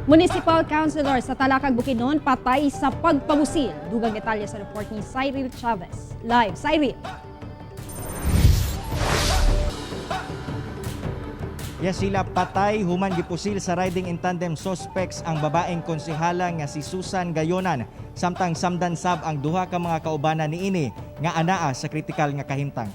Municipal Councilor sa Talakag, Bukidnon, patay sa pagpamusil. Dugang detalye sa report ni Cyril Chavez. Live, Cyril. Yes, sila, patay human gipusil sa riding in tandem suspects ang babaeng konsehala nga si Susan Gayonan, samtang samdan sab ang duha ka mga kaubanan niini nga anaa sa kritikal nga kahimtang.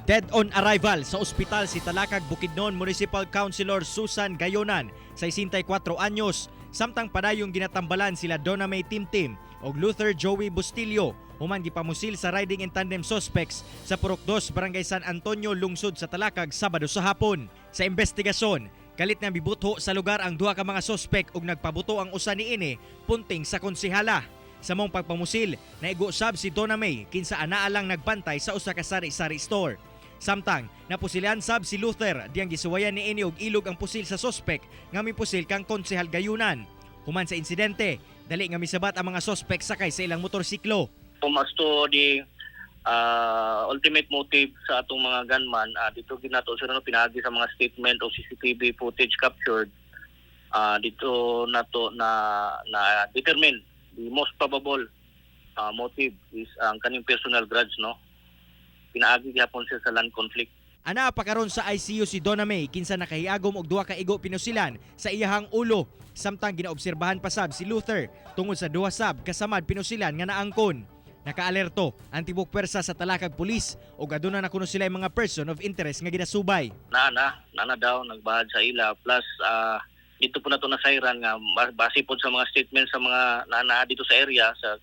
Dead on arrival sa ospital si Talakag, Bukidnon Municipal Councilor Susan Gayonan, 64 anyos, samtang padayong ginatambalan sila Donna May Timtim ug Luther Joey Bustillo human gipamusil sa riding in tandem suspects sa Purok 2, Barangay San Antonio, lungsod sa Talakag, Sabado sa hapon. Sa investigasyon, kalit na bibutho sa lugar ang duha ka mga suspect ug nagpabuto ang usa niini punting sa konsehala. Sa mong pagpamusil, naigo sab si Donna May, kinsa anaa lang nagbantay sa usa ka sari-sari store. Samtang napusilan sab si Luther, diyang gisuwayan ni ini og ilog ang pusil sa sospek nga mipusil kang konsehal Gayunan. Human sa insidente, dali nga misabat ang mga sospek sakay sa ilang motorsiklo. Kung as to the ultimate motive sa atong mga gunman, dito ginato sila, no, pinaagi sa mga statement o CCTV footage captured, dito nato na na determine the most probable motive is ang kaning personal grudge, no, pinaagi gihapon siya sa land conflict. Anaa pa karon sa ICU si Donna May, kinsa nakahiagom og duha ka igo pinusilan sa iyahang ulo, samtang ginaobserbahan pa sab si Luther tungod sa duha sab kasamad pinusilan nga naangkon. Nakaalerto ang tibok pwersa sa Talakag Police ug aduna na kuno sila mga person of interest nga ginasubay. Na na daw nagbahad sa ila, plus dito po na to nasayran nga base po sa mga statement sa mga naa dito sa area sa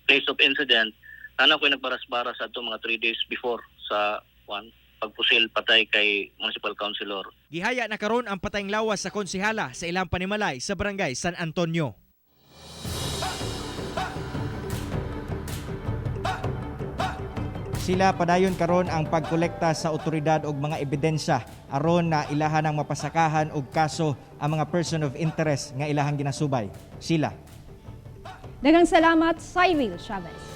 place of incident, na ko'y nagbaras-baras ato mga 3 days before sa one pagpusil patay kay municipal councilor. Gihaya na karon ang patayng lawas sa konsehala sa ilang panimalay sa Barangay San Antonio. Sila, padayon karon ang pagkolekta sa otoridad og mga ebidensya aron na ilahan ang mapasakahan og kaso ang mga person of interest nga ilahang ginasubay. Sila. Daghang salamat, Cyril Chavez.